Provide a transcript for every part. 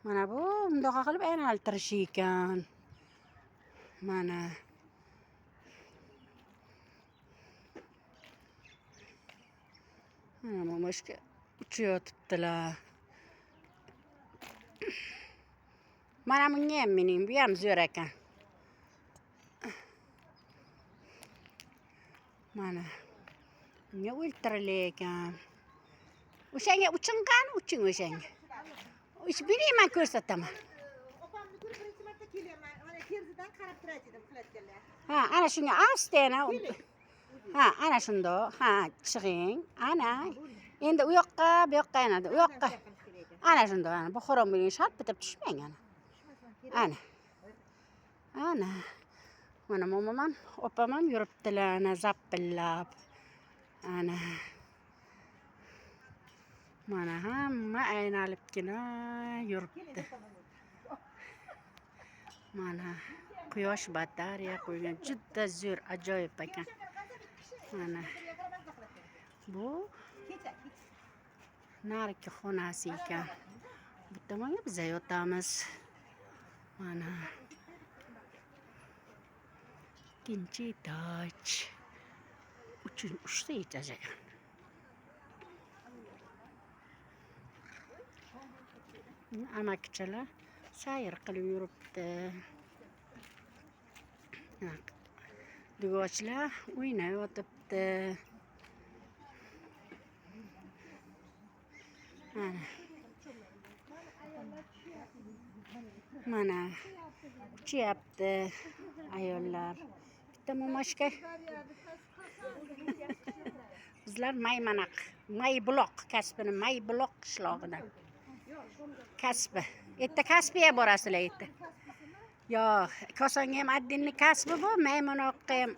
Mana bu bundoq qilib aylantirish ekan. Mana. Mana momoshka uchayotibdilar. Mana bunga ham mining, bu ham zo'r ekan. Mana. Bunga o'ltirilar ekan. O'shanga uching qani, uching o'shanga. Uch man ko'rsataman. Opamni ko'rib birinchi marta kelyapman. Mana derazadan qarab turar edim qilayotganlar. Ha, ana shunga astena. Ha, ana shundoq. Ha, chig'ing. Ana. Endi u yoqqa, bu yoqqa aylanadi. U yoqqa. Ana shundoq, ana bu xo'rom bilan sharp bitib tushmang ana. Ana. Ana. Mana momam ham, opam ham yuribdilar, ana zappillab. Ana. Mana hamma aylanibgina yuribdi. Mana quyosh batareya qo'ygan, juda zo'r, ajoyib ekan. Mana bu narigi xonasi ekan. Bu tomonga biz yotamiz. Mana ikkinchi etaj. Uchta etaj ekan. Amakichalar sayr qilib yuribdi. Dugochlar o'ynayotibdi. Mana. Mana uchyapti ayollar. Bitta momoshka. Bizlar Maymanaq, Maybuloq kasbini, Maybuloq qishlog'idan. Kasbi. Erta kasbiga borasizlar erta. Yo'q, Kosonga ham Addinni kasbi bu, Maymanoqqa ham.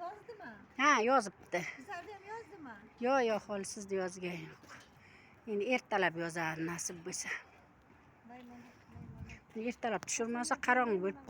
Yozdimi? Ha, yozibdi. Bizlarda ham yozdimi? Yo'q, yo'q, holi sizda yozgan yo'q. Endi ertalab yozadi nasib bo'lsa. Ertalab tushirmasa qorong'u bo'lib